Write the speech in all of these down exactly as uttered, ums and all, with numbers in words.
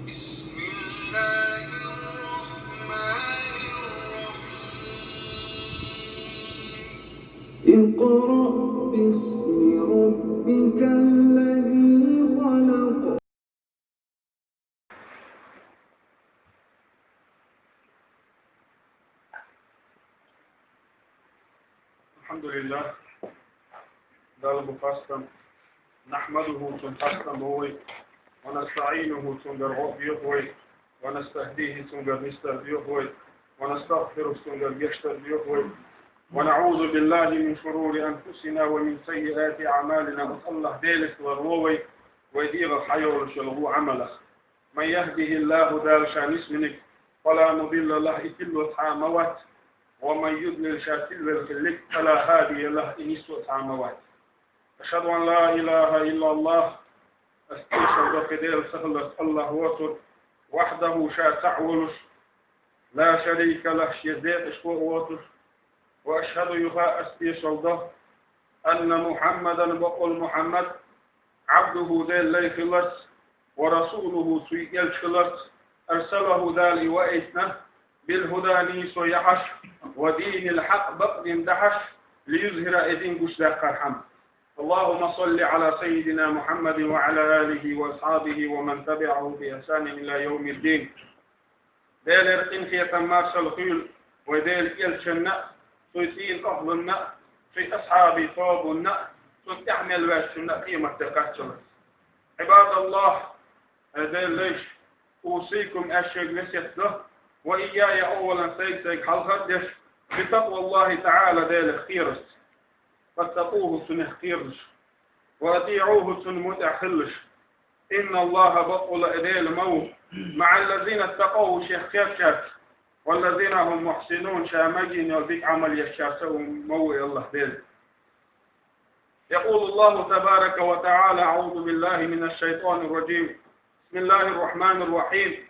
بسم الله الرحمن الرحيم. اقرأ باسم ربك الذي خلق. الحمد لله. Далла бу хастам. نحمده, цун хастам бу вай. ونستعينه, цунгара гӀо бехк бу вай. ونستهديه, цунгара нисдар бехк бу вай. ونستغفره, цунгара гештдар бехк бу вай. ونعوذ بالله من شرور أنفسنا ومن سيئات أعمالنا. Ва Аллахь Делах ларло вай, вай дегӀах хьайолаш йола гӀо Ӏамалах. من يهده الله, Дала ша нисвиниг, فلا مضل له, и тилла цхьа а ма вац. ومن يضلل, ша тилвелла хилалга, فلا هادي له, и нисву цхьа а ма вац. أشهد أن لا إله إلا الله, аз тешал до кхы Дела ца хиларца Аллахь воацар, وحده, ша цаӀ волаш, لا شريك له, шеца декъашхо а воацаш, وأشهد, юха аз тешал до, أن محمدا, бакъволча Мухьаммад, عبده, Делан лай хиларца, ورسوله, цун элча хиларца, أرسله, Дала и ваийтина, بالهدى, нийсо яхьаш, ودين الحق, бакъ дин дахьаш, ليظهره, и дин гучадаккхархьама. اللهم صل على سيدنا محمد وعلى آله وأصحابه ومن تبعه بإحسان إلى يوم الدين. Делера къинхетам, маршалла хуьлда вай Делан элчанна а, цун цӀийнан охӀланна а, цун асхьабий тобанна а, цунна тӀехьа мел ваьчунна а къематде кхаччалца. عباد الله, хӀай Делан лайш, أوصيكم, аз шуьга весет до, وإياي, аввалан, сайга-сайга хьалха а деш, بتقوى الله تعالى, Делах кхерарца. فاتقوه, цунах кхералаш. وأطيعوه, цунна мутӀахь хилалаш. إن الله, бакъволча Дела ма ву, مع الذين اتقوا, шех кхерачаьрца, والذين هم محسنون, ша магийна йола дика Ӏамал ечарца а ву, ма ву Аллахь Дела. يقول الله تبارك وتعالى: أعوذ بالله من الشيطان الرجيم. بسم الله الرحمن الرحيم.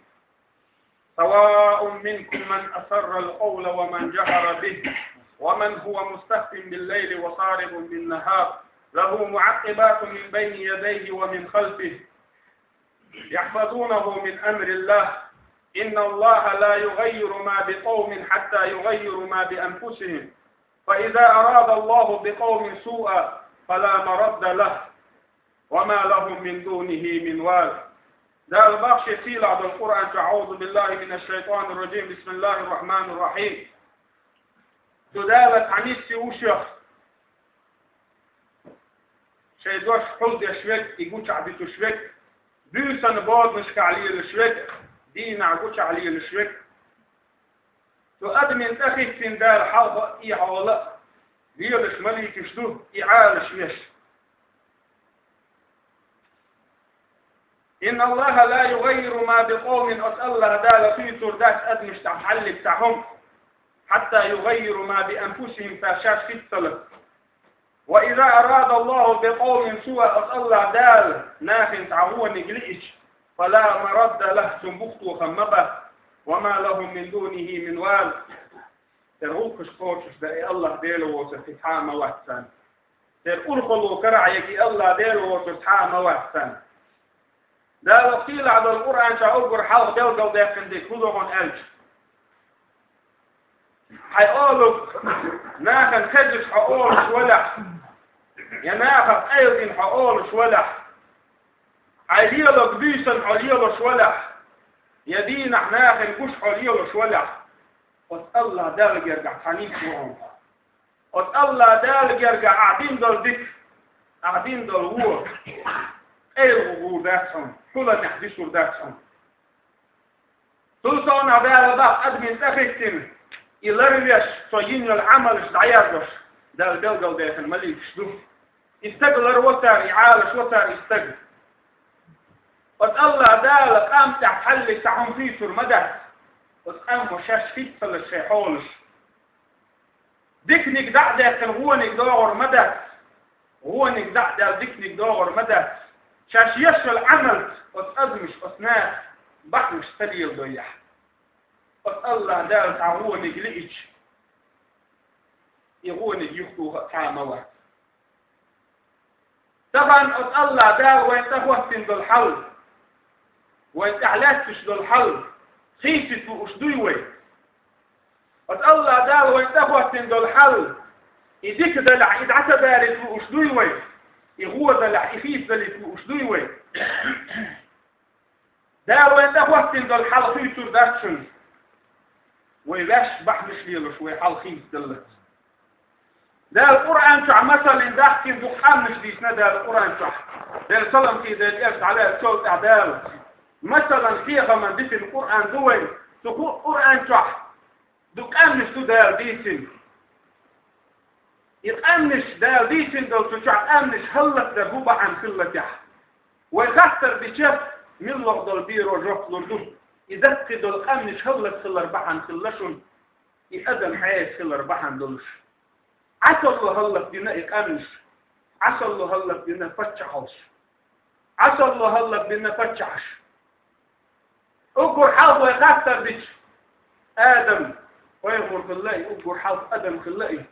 سواء منكم من أسر القول ومن جهر به ومن هو مستخف بالليل وسارب بالنهار له معقبات من بين يديه ومن خلفه يحفظونه من أمر الله. إن الله لا يغير ما بقوم حتى يغيروا ما بأنفسهم. فإذا أراد الله بقوم سوءا فلا مرد له وما لهم من دونه من وال. Дала боху шен сийлахь долчу Къуръан чохь: أعوذ بالله من الشيطان الرجيم. بسم الله الرحمن الرحيم. Цу Дала цхьа нийса ву шух: шайн дош хьулдеш верг, и гучахь дуьтуш верг, буьйсанна боданашкахь лелаш верг, дийнахь гучахь лелаш верг. Цу адамна тӀехӀиттина Дала хьалха а, и хьола а лелаш маликаш ду, и Ӏалаш веш. إن الله لا يغير ما بقوم, оцу Аллахь Дала туьйцур дац адамашна тӀехь хьаллиг цхьа хӀума, حتى يغيروا ما بأنفسهم, цара шаьш хӀитталц. وإذا أراد الله بقوم سوءا, оцу Аллахь Дала нахана цхьа вониг лиъча, فلا مرد له, цунна бух тохам ма бац, وما لهم من دونه من وال. Церан гӀуллакхаш кхочуш дан и Аллахь Дела воцург кхин цхьа а ма вац царна. Церан урхалло карахь ерг и Аллахь Дела воцург цхьа а ма вац царна. Дала сийлахь долчу Къуръан чохь уггар хьалха белгалдаьккхина дерг хӀун ду хьуна аьлча, хьайн олург нахана хезаш хьо олуш валахь, я нахах къайладина хьо олуш валахь, хьайн лелорг буьйсанна хьо лелош валахь, я дийнахь нахана гуш хьо лелош валахь, оцу Аллахь Далла гергахь цхьа нийса ву хьуна. Оцу Аллахь Далла гергахь ахь дина долу дика, ахь дина долу вон къайла гӀур дац хьуна, хьуламехь дисур дац хьуна. Цул совнах Дала боху адамна тӀехӀиттина, и ларвеш, цо йина йолу Ӏамалш дӀаяздеш, Дала белгалдаьккхина маликаш ду. И стаг ларво цара, и Ӏалашво цара и стаг. Оцу Аллахь Дала къам тӀехь хьаллиг цхьа хӀума хийцур ма дац. Оцу къамо шаьш хӀитталц шайн хьолаш. Диканиг дӀа а даьккхина, вониг догӀур ма дац. Вониг дӀа а даьлла, диканиг догӀур ма дац. Шаьш еш йолу Ӏамалца оцу адамаш, оцу наха бахьанаш ца леладойяхь. Оцу Аллахь Дала цхьа вониг лиъча, и вониг юхатоха а цхьа а ма вац. Тахана оцу Аллахь Дала вайна тӀехӀоттийна долу хьал, Вайн тӀехь лаьтташ долу хьал хийцийта лууш дуй вай? Оцу АллахӀ Дала вайн тӀехӀоттийна долу хьал, и дика далахь, и дӀа ца далийта лууш дуй вай? И гӀо далахь, и хийца далийта лууш дуй вай? Дала вайн тӀехӀоттийна долу хьал хуьйцур дац шуна, вай ваьш бахьанаш лелош, вай хьал хийцадаллалц. Дала Къуръан чохь масалан дахкина дукха къаьмнаш дийцина Дала Къуръан чохь. Дала салам хи Дала эшта хьалаьцначул тӀаьхьа Дала масалан хьехаман дитина Къуръан ду вайн, цу ху Къуръан чохь дукха къаьмнаш ду Дала дийцина. И къаьмнаш Дала дийцина долу цу чохь къаьмнаш хӀаллакдар хӀун бахьана хилла техь? Вай хаттар дича, миллагӀа долу беро жоп лур ду. И даккхий долу къаьмнаш хӀаллакхилар бахьана хилла шуна. И адам Ӏеса хилар бахьана долуш. Ӏасалло хӀаллакдина и къаьмнаш. Ӏасалло хӀаллакдина паччахьалш. Ӏасалло хӀаллакдина паччахьаш. Уггар хьалха вай хаттар дича, Адам пайхамар хилла и, уггар хьалха адам хилла и.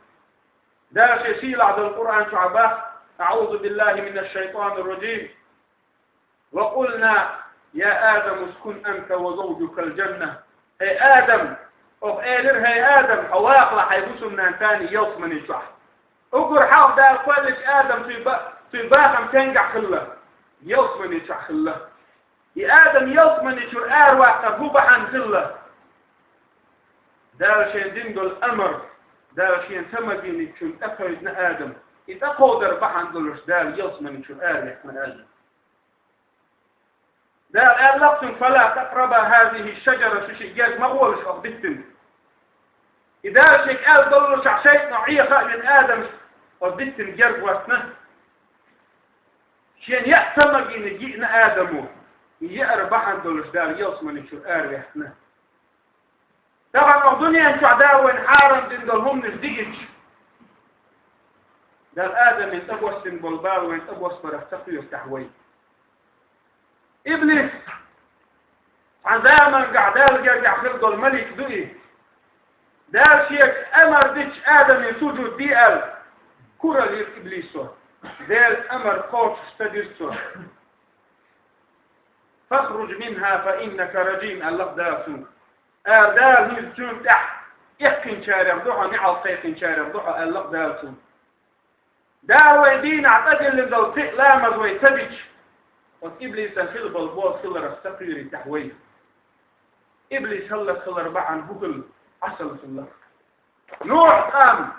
Дала шен сийлахь долу Къуръан чохь бах: «أعوذ بالله من الشيطان الرجيم. وقلنا يا آدم اسكن أنت وزوجك الجنة». ХӀей Адам, оха элира: «ХӀей Адам, хьо вакъала хьайн хӀусамнанна цхьаьна ялсамани чохь». Уггар хьалха Дала кхоьллинчу Адам цуьнан ба-, цуьнан бахам стенгахь хилла? Ялсамани чохь хилла. И Адам ялсамани чуьра араваккхар хӀун бахьана хилла? Дала шен дина долу амар, Дала шена ца магийначунна тӀекхевдина Адам. И тӀекховдар бахьана долуш Дала ялсамани чуьра араваьккхина Адам. Дала аьлла-кх цуьнга: «فلا تقربا هذه الشجرة», шу шиъ герга ма гӀолаш оха диттина. И Дала шега аьлла доллушехь, шайтӀано Ӏеха а вина, Адамас оцу диттина герга хӀоттина. Шена яа ца магийна йиъна Адамо, и яар бахьана долуш Дала ялсамани чуьра араваьккхина. Тахана оха дуьнен чохь Дала вайна хьарам дина долу хӀуманаш диъча, Дала Адамна тӀебоссина болу бала вайна тӀебоссабарах ца кхоьру техь вай. Иблис, цхьана заманчохь Далла гергахь хир долу малик ду и. Дала шега амар дича Адамна сужуд де аьлла, куралла йира Иблисо. Делан амар кхочуш ца дира цо. «فاخرج منها فإنك رجيم», аьлла-кх Дала цуьнга. Ара дала хӀинца цуьнан тӀехь, эккхинчарех ду хьо, неӀалт кхайкхинчарех ду хьо, аьлла-кх Дала цуьнга. Дала вайн дийнахь тӀедиллина долу кхин а ламаз вай ца дича, оцу иблисан хила болу боху хиларх ца кхоьрий техь вай. Иблис хӀаллакхилар бахьана хӀун хилла? Ӏасалла хилла. Нухь къам.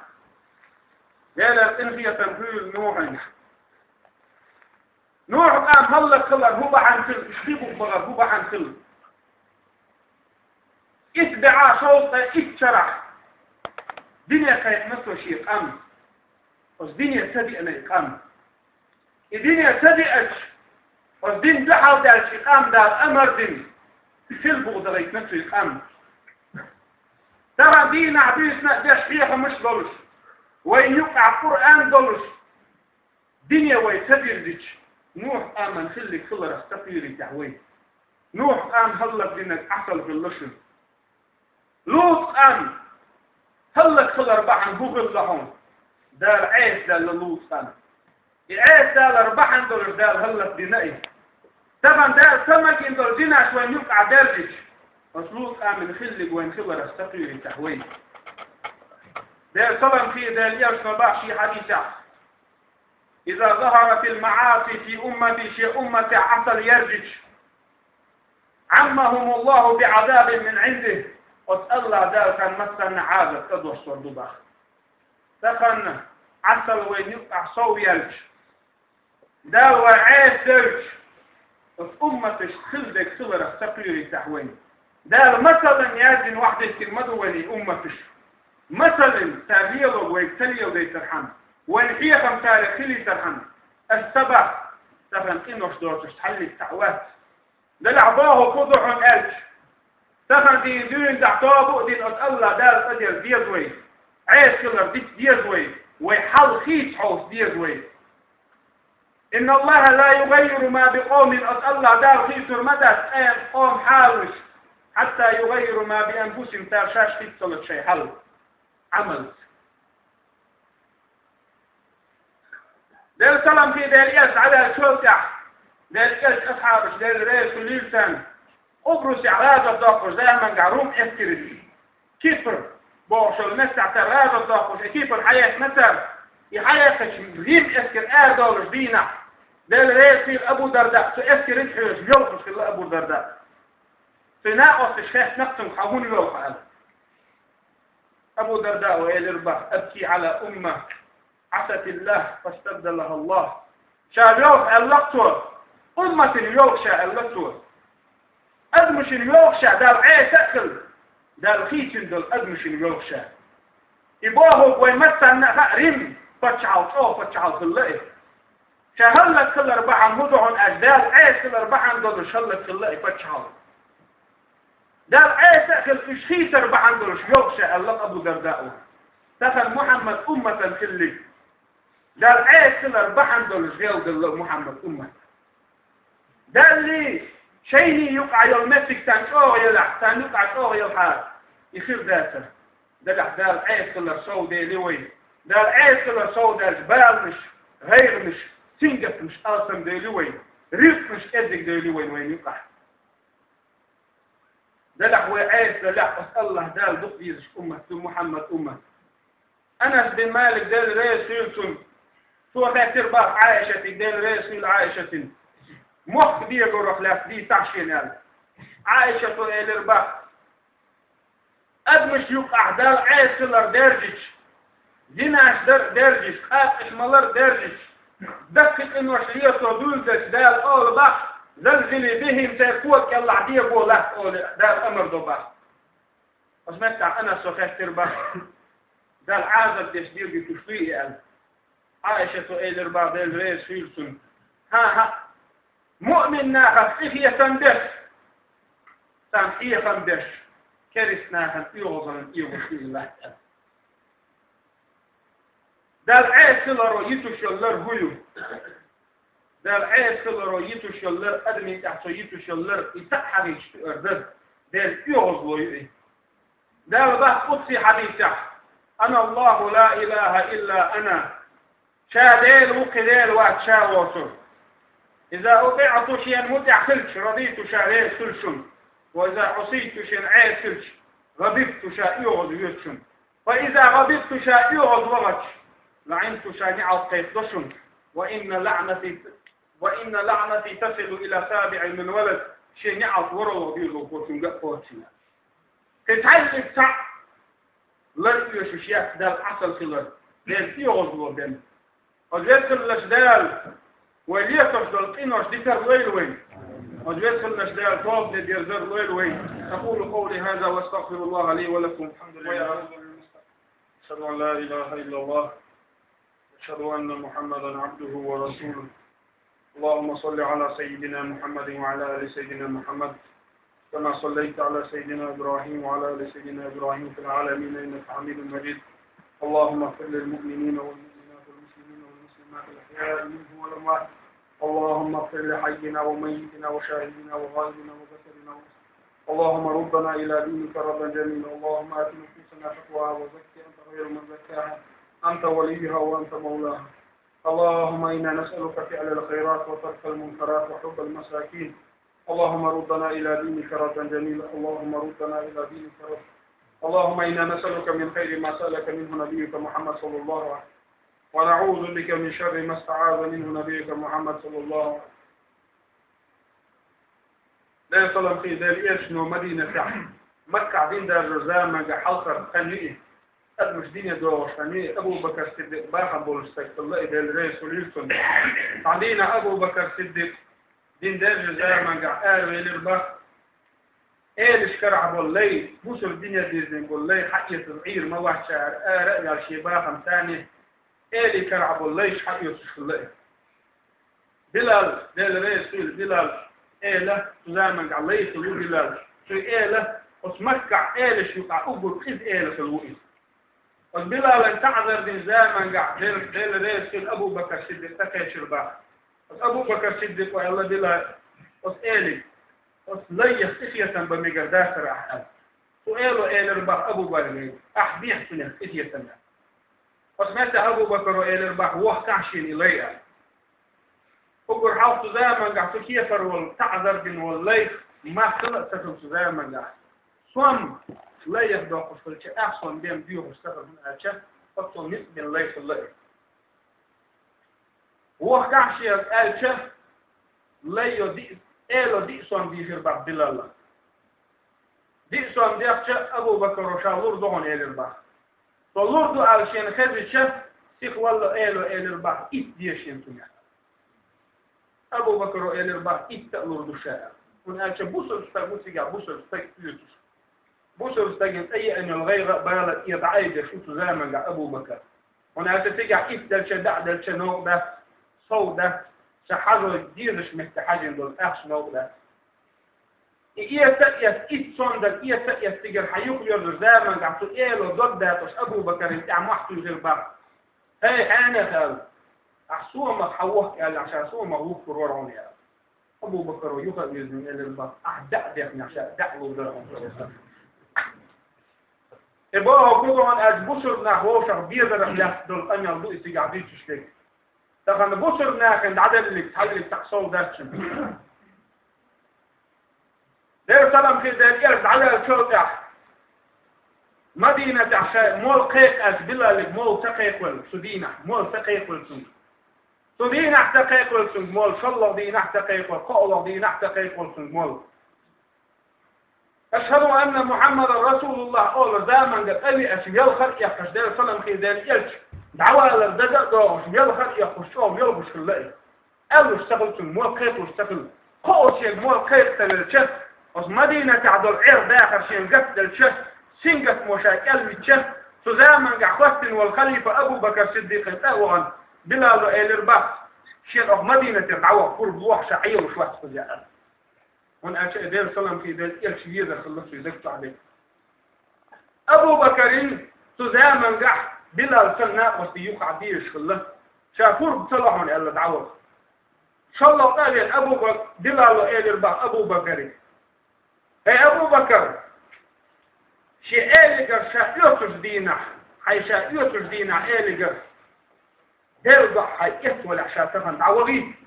Делера къинхетам хуьлда Нухьана. Нухь къам хӀаллакхилар хӀун бахьана хилла, уьш хи буха бахар хӀун бахьана хилла? Итт бӀе шовзткъе итт шарахь дине кхайкхина цо шен къам. Оцу дине ца деана и къам. И дине ца деача, оцу дин дуьхьал даьлча и къам Дала амар дина, хила буха дахийтина цу и къам. Тахана дийнахь буьйсанна а деш хьехамаш долуш, вайн юкъахь Къуръан долуш, дине вай ца дирзича, Нухь къаман хилларг хиларх ца кхоьрий техь вай. Нухь къам хӀаллакдинарг Ӏасалла хилла шуна. Лут къам хӀаллакхилар бахьана хӀун хилла хьуна? Дала Ӏеса даьлла Лут къам. И Ӏеса далар бахьана долуш Дала хӀаллакдина и. Тахана Дала ца магийна долу динаш вайн юкъахь даьллича, оцу Лут къаман хилларг вайн хиларх ца кхоьрий техь вай. Делера салам хи Делан элчано бах шен хьадисехь: «إذا ظهرت المعاصي في أمتي», шен умматехь Ӏасалла яьржича, «عمهم الله بعذاب من عنده», оцу АллахӀ Дала царна массарна Ӏазап тӀедоссор ду бах. Тахана Ӏасалла вайн юкъахь сов яьлча, Дала вай Ӏеса девлча, оцу умматашна хила дерг хиларх ца кхоьрий техь вайн. Дала масалан яздина вахьдиттина ма ду вайн и умматаш. Масалан, цара лелорг вайга ца леладайтархьама, вайн хьехам царах хилийтархьама, ас ца бах, тахана къинош доцуш цхьаллиг цхьаъ вац. Делахь боху хӀун ду хьуна аьлча, тахана дийна дуьйна тӀехь тоба а дина, оцу АллахӀ Дала цӀа дерг деза вай, Ӏеса хилар дита деза вай, вай хьал хийца хьовса деза вай. «إن الله لا يغير ما بقوم», оцу АллахӀ Дала хийцур ма дац къе-, къоман хьалаш, «حتى يغيروا ما بأنفسهم», цара шаьш хийца ца луш шайн хьал, Ӏамалца. Делера салам хи Делан элча дӀаваьллачул тӀаьхьа, Делан элчан асхьабаш, Дела реза хуьлийла царна, Къубрусехь гӀазот доккхуш заманга Рум эскарий, Кипр бохуш йолу меттехь цара гӀазот доккхуш, и Кипр хьаэцна цара. И хьаэцначу Рим эскар арадолуш дийнахь, Дела реза хуьлда, Абу Дарда цу эскариг хьоьжуш, йолхуш хилла Абу Дарда. Цуьнан накъосташа хаьттина цуьнга: «Хьо хӀунда воьлху?» аьлла. Абу Дарда элира боху: «Абки Ӏала умма, Ӏасатиллах, фастабдалаха Аллах». Ша воьлху аьлла цо, умматана воьлху ша аьлла цо. Адамашна воьлху ша, Далла Ӏеса а хилла, Далла хийцина долу адамашна воьлху ша. И бохург вайн массарна а хаьа, Рим паччахьалла чӀогӀа паччахьалла хилла и. Ша хӀаллакьхилар бахьана хӀун ду хьуна аьлча, Далла Ӏеса хилар бахьана долуш хӀаллакьхилла и паччахьалла. Далла Ӏеса а хилла, уьш хийцар бахьана долуш воьлху ша аьлла Абу Дарда. Тахана Мухьаммад умматана хилларг, Далла Ӏеса хилар бахьана долуш гӀелделла Мухьаммад уммат. Даллий, шайний юкъахь йолу меттиг царна чӀогӀа елахь, царна юкъахь чӀогӀа елахьара, и хир дацара. Делахь Далла Ӏеса хилар сов дели вайн. Далла Ӏеса хилар сов даьлча баланаш, гӀайгӀанаш, сингаттамаш алсам дели вайн. Ризкъанаш кӀезиг дели вайн вайн юкъахь. Делахь вай Ӏеса далахь, оцу АллахӀ Дала дукха дезаш уммат ду Мухьаммад уммат. Анас бин Малик, Дела реза хуьлда цунна, цо хаьттира боху Ӏайшатиг, Дела реза хуьлда Ӏайшатина, мохк бегорах лаьцна дийцахь шена аьлла. Ӏайшата элира боху: «Адамашна юкъахь Далла Ӏеса хилар даьржича, зинаш дар а даьржича, къакъаш малар а даьржича, даккхий къинош лецо дуьйладелча, Дала олу боху: „Залзили бихӀим“, церан кога кӀелахь дего латта олу Дала амар до боху». Оцу меттехь Анаса хаьттира боху: «Далла Ӏазап деш дегийтуш дуй и?» аьлла. Ӏайшата элира боху, Дела реза хуьлда цунна: «ХӀан-хӀа, муъмин нахах къинхетам беш, царна хьехам беш, керста нахана оьгӀазаллина оьгӀаз хилла латта». Далла Ӏеса хиларо йитуш йолу лар хӀун ю? Далла Ӏеса хиларо йитуш йолу лар, адамийн тӀехь цо йитуш йолу лар, и цхьаъ хьагӀийча туьар дара, Делан оьгӀазло ю и. Дала боху къудсий хьадисехь: «Ана Аллаху ла илаха илла ана». Ша Дела ву, кхин Дела вац ша воцург. «Иза утиӀту», шена мутӀахь хилча, «радиту», ша реза хуьлу шуна. «Ва иза Ӏусийту», шена Ӏеса хилча, «гӀадибту», ша оьгӀаз воьду шуна. «Фа иза гӀадибту», ша оьгӀаз вахча, «лаӀинту», ша неӀалт кхайкхадо шуна. «Ва инна лаӀнати, ва инна лаӀнати тасилу ила сабиӀи мин валад», шен неӀалт ворхӀалгӀа доьзалхочуьнга а кхочушйина. Кхин цхьаъ а, цхьаъ а лар оьшуш яц Далла Ӏесалла хилар, Делан оьгӀазло бен. Оцу Везачу Дала вай летош долу къинош дитар лойла вайн. Оцу Везачу Дала тобане дерзар лойла вайн. أقول قولي هذا وأستغفر الله لي ولكم. الحمد لله. أشهد أن لا إله إلا الله. أشهد أن محمدا عبده ورسوله. اللهم صل على سيدنا محمد وعلى آل سيدنا محمد كما صليت على سيدنا إبراهيم وعلى آل سيدنا إبراهيم في العالمين إنك حميد مجيد. اللهم اغفر للمؤمنين والمؤمنات والمسلمين والمسلمات الأحياء منهم والأموات. اللهم اغفر لحينا وميتنا وشاهدنا وغائبنا وذكرنا وأنثانا. اللهم ردنا إلى دينك ردا جميلا. اللهم آت نفوسنا تقواها وزكها أنت خير من زكاها أنت وليها وأنت مولاها. اللهم إنا نسألك فعل الخيرات وترك المنكرات وحب المساكين. اللهم ردنا إلى دينك ردا جميلا. اللهم ردنا إلى دينك ردا. اللهم إنا نسألك من خير ما سألك منه نبيك محمد صلى الله عليه وسلم. ونعوذ بك من شر ما استعاذ منه نبيك محمد صلى الله عليه وسلم. Делан салам хуьлда Делан элчано Мадинатехь, Маккахь дин даржаран заманга хьалхара хан ю и. Адамаш дине догӀуш хан ю и, Абу Бакр Сиддикъ бахам болуш стаг хилла и, Дела реза хуьлийла цунна. Цхьана дийнахь Абу Бакр Сиддикъ дин даржаран заманга аравелира боху, элаш карахь болу лай, бусалба дине дирзина болу лай хьаэцаза Ӏийр ма вац ша аьлла, ара а ваьлла шен бахам царна, элий карахь болу лайш хьаоьцуш хилла и. Билал, Дела реза хуьлда, Билал, эла, цу заманга лай хилла ву Билал. Цу эла, оцу Маккахь элаш юкъахь уггар къиза эла хилла ву иза. Оцу Билалан таӀзар динчу заманга Дела, Дела реза хуьлда, Абу Бакр Сиддикъ тӀекхечира боху. Оцу Абу Бакр Сиддикъо аьлла Билал, оцу элига: «Оцу лайх къинхетам бан мегар дацара ахь», аьлла. Цу эло элира боху Абу Бакре: «Ахь бехьа цунах къинхетам», аьлла. Оцу меттехь Абу Бакро элира боху: «Вохкахь шена и лай», аьлла. Уггар хьалха цу заманга цу кепара волу, таӀзар дина волу лайх Мах хила а ца хилча заманга. Сом лай яха доккхуш хилча, ах сом бен доьхуш ца хилча, аьлча, оццул ницкъ бен лай хилла и. Вохкахь шега аьлча, лай йо диъ, эло диъ сом дийхира бах Билала. Диъ сом дехча, Абу Бакаро ша лур ду хьуна элира бах. Со лур ду аьлла шена хезача, сиха валла эло элира бах, итт де шена цунах. Абу Бакаро элира бах, итт а лур ду ша аьлла. ХӀунда аьлча бусалба стаг ву цигахь, бусалба стаг оьцуш. Бусалба стагана тӀееана йолу гӀайгӀа а, бала а, дӀаайдеш ву цу заманга Абу Бакар. ХӀунда аьлча цигахь итт делча, даьӀа делча новкъа дац, сов дац, ша хьажо дезаш метте хьажийна долу ахча новкъа дац. И эца а эца, итт сом дара, эца а эца цигара хьан юха йозуш заманга цу эло дог дакъош Абу Бакарна тӀехь мохь туьйхира бах. ХӀей, хьенех аьлла, ахь сомах хьан вохка аьлла, ша сомах вухкур вара хьуна аьлла. Абу Бакаро юха а вирзина элира бах, ахь даьӀа дехнехь ша даьӀа лур дара хьуна. И боху кугахьан аьлча бусалба нах вовшах безарах лаьцна долу къамел ду и цигахь дуьйцуш дерг. Тахана бусалба нахана дӀаделлиг, цхьаьллиг тахь сов дац шуна. Делан салам хир дерг аьлча дӀаваьллачул тӀаьхьа. Мадинатехь ша мол кхайкха аьлча Билалиг мол ца кхайкхавелла, цу дийнахь мол ца кхайкхавелла цуьнга. Цу дийнахь ца кхайкхавелла цуьнга мол, шоллагӀа дийнахь ца кхайкхавелла, кхоалгӀа дийнахь ца кхайкхавелла цуьнга мол. «Ашхаду анна Мухьаммадан расулуллахӀ» олу заманга тӀевеача, велхар а эккхаш, Делан салам хир дерг аьлча, дӀавалар дага а догӀуш, велхар а эккхуш, чӀогӀа велхуш хилла и. Аьллуш ца хилла цуьнга, мол кхайкхалуш ца хилла. КхоалгӀачеран мол кхайкха ца велча, оцу Мадинатехь долу Ӏер дахар шена гатделча, сингаттамо ша кӀелвичча, цу заманга хӀоттийна волу халифа Абу Бакар Сиддикъана тӀе а вахана, Билало элира бах, шена оха Мадинатера дӀаваха пурба лохьа ша Ӏелуш вац кхуза аьлла. ХӀунда аьлча и Делан салам хир дерг аьлча везар хилла цуьнан даг чохь дерг. Абу Бакарна цу замангахь Билал санна накъостий юкъахь дезаш хилла, ша пурба ца ло хьуна аьлла дӀаваха. ШоллагӀа тӀе а веана Абу Бак-, Билало элира бах Абу Бакаре: «ХӀей, Абу Бакар, шен элигара ша оьцуш дийнахь, хьайн ша оьцуш дийнахь элигара Делан дуьхьа хьайн эцна валахь ша тахана дӀавахийта.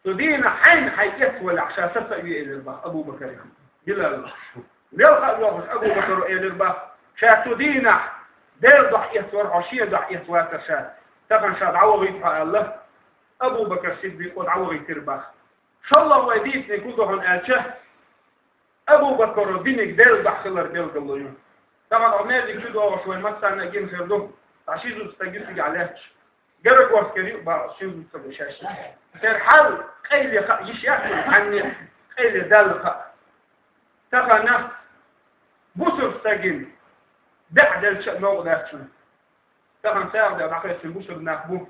Цу дийнахь хьайна хьайн эцна валахь ша са ца оьху», — элира бах Абу Бакаре. Билал. Велха а йохуш Абу Бакаро элира бах: «Ша цу дийнахь Делан дуьхьа эцна вара хьо, шен дуьхьа эцна вацара ша. Тахана ша дӀавахийта хьо», — аьлла, Абу Бакар Сиддикъо дӀавахийтира бах. ШоллагӀа вай дийцинарг хӀун ду хьуна аьлча, Абу Бакаро диниг Делан дуьхьа хилар билгало ю. Тахана хьо маьждиг чу догӀуш вайн массарна а гина хир ду, цхьа ши зуда стаг ю цигахь лаьтташ. Гарагорскера ю бах ши зуда стаг шаьш. Церан хьал къайле хаа йиш яц цунна, хьанне а къайле Далла хаа. Тахана бусалба стагана баьӀ делча а новкъа дац шуна. Тахана сагӀа дӀакхайкхина бусалба нах бу.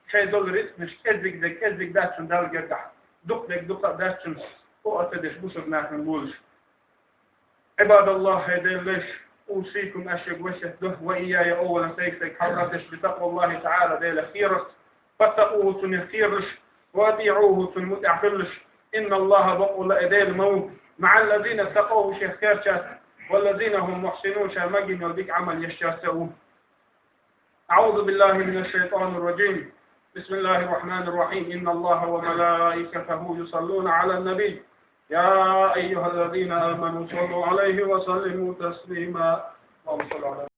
Шайн долу рицкъанаш кӀеззиг дерг кӀеззиг дац шуна Далла гергахь, дукха дерг дукха а дац шуна, хӀуъа ца деш бусалба нахана лолаш. عباد الله, хӀей Делан лайш, أوصيكم, аш шуьга весет до, وإياي, أولا, сайга-сайга хьалхадеш, بتقوى الله تعالى, Делах кхерарца, فاتقوه, цунах кхералаш, وأطيعوه, цунна муьтӀахь хилалаш, إن الله, бакъволла а Дела ма ву, مع الذين اتقوا, шех кхерачаьрца, والذين هم محسنون, ша магийна йолу дика Ӏамал ешчаьрца а ву. أعوذ بالله من الشيطان الرجيم. بسم الله الرحمن الرحيم. إن الله وملائكته يصلون على النبي. يا أيها الذين آمنوا صلوا عليه وسلموا تسليما. اللهم صل على